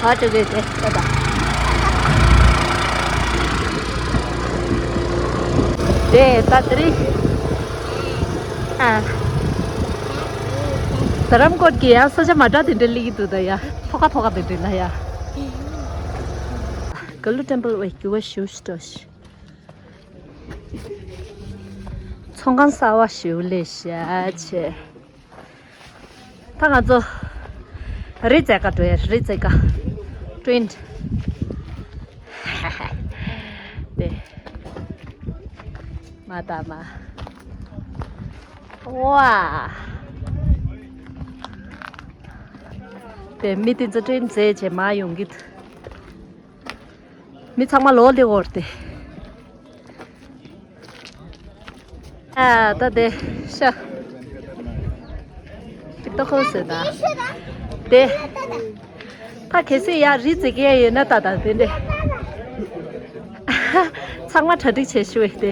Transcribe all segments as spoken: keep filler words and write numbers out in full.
ཨ་ཀྲི་ཀྲི་ཀྲི་ད་ད། དེ་ད་དེ་རིང་། ཨ། རྡ་རམ་ཀོཊ་གི་ཡ་ས་ཆ་མ་འདྲ་དེ་འདྲ་སླེབས་ཀྱི་འདུག་ད་ཡ། ཐོག་ཁ་ཐོག་ཁ་དེ་འདྲ་ལ་ཡ། ག་ལུ་ཊེམ་པལ་བའི་རྒྱུ་བ་ཞུ་ཤི་ཏོ་ཤི། ཚོང་ཁང་གསར་བ་ཞིག་སླེབས་ཤག་བྱས། ད་ང་ཚོ་རི་རྩེ་ཀ་འགྲོ་ཡ། རི་རྩེ་ཀ། ཊེན་ཊི། དེ། མ་ད་མ། ཝ། དེ་མི་དེ་ཚོ་ཊེན་ཊི་རྩེ་བྱས་མར་ཡོང་གི་འདུག་མི་ཚང་མ་ལོག་སྟེ་འོར་ཏེ། ཨ་ད་དེ་ཤ། ཏིག་ཏོག་ཁོ་སེ་ད། དེ། ད་གལ་སྲིད་ཡ་རི་རྩེ་གི་ཡོད་ན་ད་ད་དེ་འདྲས། ཚང་མ་གྲ་སྒྲིག་བྱེད་ཤོག་དེ།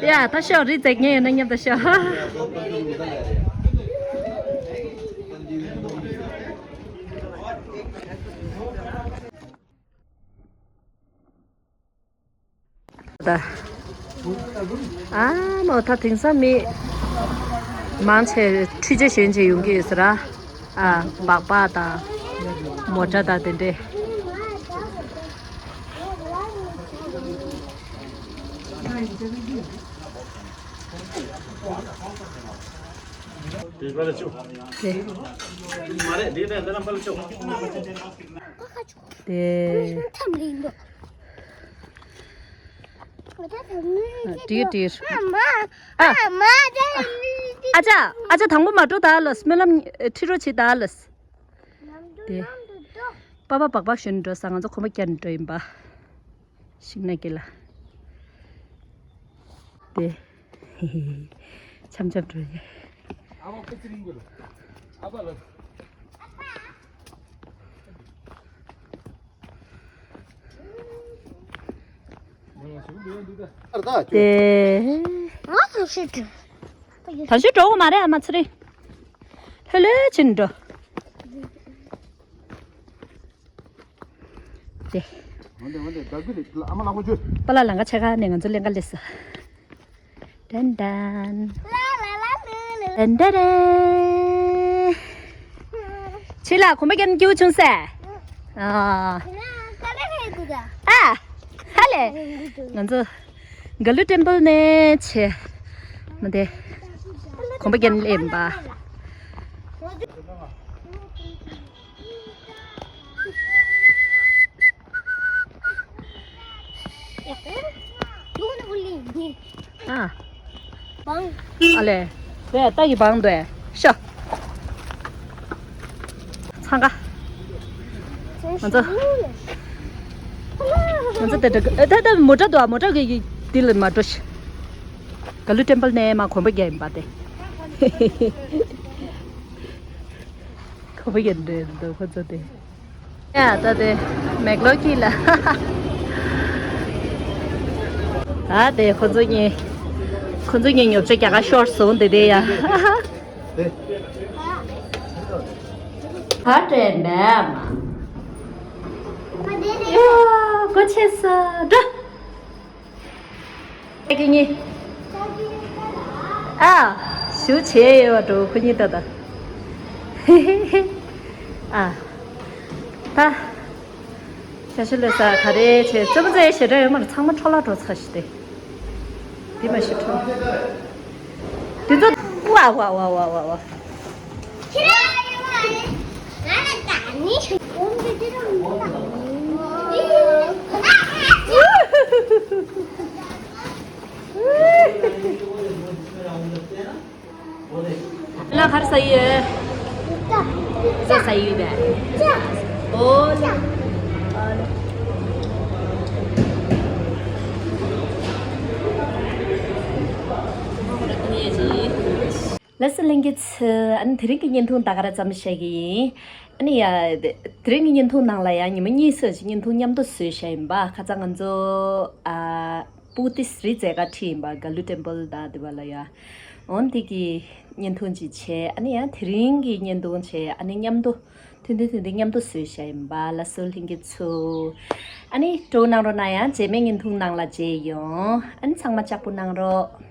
ཡ་ད་ཤོག་རི་རྩེ་ངས་ཡོད་ན་མཉམ་དུ་ཤོག་ད། ཨ་མོ་ད་དེང་སང་མི་མང་ཆེ་འཕྲུལ་ཆས་ཞོན་ཆེ་ཡོང་གི་ཡོད་ས་ར། ཨ་སྦག་སྦག་དང་མོ་ཊ་དང་དེ་འདྲས། དེ། དེ། ཏིག་ཏིག་ཨ། ཨ་ཅག་ཨ་ཅག་དང་པོ་མ་འགྲོ་ད་ལ། སྨོན་ལམ་ཁྲིད་རོགས་བྱེད་ད་ལ། དེ། པ་པ་སྦག་སྦག་ཞོན་འགྲོ་ས། ང་ཚོ་གོམ་པ་བརྒྱབ་འགྲོ་ཡིན་པ། ཤིང་ནགས་དཀྱིལ་ལ། དེ། འཆམ་འཆམ་འགྲོ་ཡ། དེ། ང་ཐང་ཤོད་དུ། ཐང་ཤོད་འགྲོ་གི་མ་རེད་ཨ་མ་ཚེ་རིང་། ལྷོད་ལྷོད་ཕྱིན་འགྲོ། དེ། འོན་ཏེ་འོན་ཏེ་ད་གི་རེད་ཨ་མ་ལག་པ་བཅོས། པ་ལ་ལང་ཀ་ཆེ་ཁ་ནས་ང་ཚོ་ལེན་ག་ལས་ས། ཏན་ཏན། ཏན་ཏན་རེ། ཕྱི་ལ་གོམ་པ་རྒྱབ་སྐྱིད་པོ་བྱུང་ཟེ། ཨ། ཨ། ཧ་ལས། ང་ཚོ་ག་ལུ་ཊེམ་པལ་ནས་ཆེ། མ་དེ། གོམ་པ་རྒྱབ་སླེབས་པ། ཨ། ཨ་ལེ། དེ་ལྟ་གི་བང་དུ་ཤོ། འཚང་ཁ། ང་ཚོ། ང་ཚོ་དེ་འདྲ་ཨ་ད་ད་མོ་ཊ་འདུག་མོ་ཊ་གི་འདི་ལ་མ་འགྲོ་ཤི། ག་ལུ་ཊེམ་པལ་ནས་མ་གོམ་པ་རྒྱག་ཡིན་པ་དེ། གོམ་པ་རྒྱག་འདྲེ་འདུག་ཁོ་ཚོ་དེ། ཡ་ད་དེ་མེག་ལོ་ཀི་ལ། ཨ་དེ་ཁོ་ཚོ་གཉིས། ཁོ་ཚོ་གཉིས་ཉོ་ཆ་རྒྱ་གར་ཤོར་སོང་དེ་དེ་ཡ། ཧ་དྲན་པས་མ། ཡ་གོ་ཆེ་ས་འགྲོ། ཨེ་ཁི་གཉིས། ཨ། ཞུ་བྱེད་ཡོད་བ་འགྲོ་ཁོ་གཉིས་ད་ད། ཨ། ད། ཤ་ཤུ་ལོས་ས་ག་རེ་བྱེད་རྩོམ་རྩལ་ཞེ་དྲག་ཡོད་མ་རེད་ཚང་མ་འཕྲོ་བརླག་འགྲོ་ཚར་ཤི་སྟེ། དེ་མ་ཤི་འཕྲོ། དེ་ཚོ་ཝ་ཝ་ཝ་ཝ་ཝ་ཝ། ལ་ཁར་ས་ཡི། ས་ས་ཡི་བས། ཨོ་ལ། ལགས་སོ་ལྷན་རྒྱས་ཚོ། ཨ་ནི་དེ་རིང་གི་བརྙན་ཐུང་ད་ག་རང་ཙམ་བཤད་ཀྱི་ཡིན། ཨ་ནི་ཡ། དེ་རིང་གི་བརྙན་ཐུང་ནང་ལ་ཡང་ཉི་མ་གཉིས་ཙམ་ཞིག་བརྙན་ཐུང་མཉམ་དུ་བཟོས་བཞག་ཡིན་པ། ཁ་སང་ང་ཚོ་ཨ། པུ་ཏིས་རི་མཛད་སྒར་ཁྲིད་ཡིན་པ། ག་ལུ་ཊེམ་པལ་དང་དེ་བ་ལ་ཡ། འོན་དེ་གི་བརྙན་ཐུང་ཅིག་བྱས། ཨ་ནི་ཡང་དེ་རིང་གི་བརྙན་ཐུང་བྱས། ཨ་ནི་མཉམ་དུ་ཐུན་ཐུན་ཐུན་ཐུན་མཉམ་དུ་བཟོས་བཞག་ཡིན་པ། ལ་སོ་ལྷན་རྒྱས་ཚོ། ཨ་ནི་སྤྲོ་གནང་རོགས་གནང་། ཡང་རྗེས་མའི་བརྙན་ཐུང་ནང་ལ་མཇལ་ཡོང་། ཨ་ནི་ཚང་མ་ལྕགས་པོ་གནང་རོགས།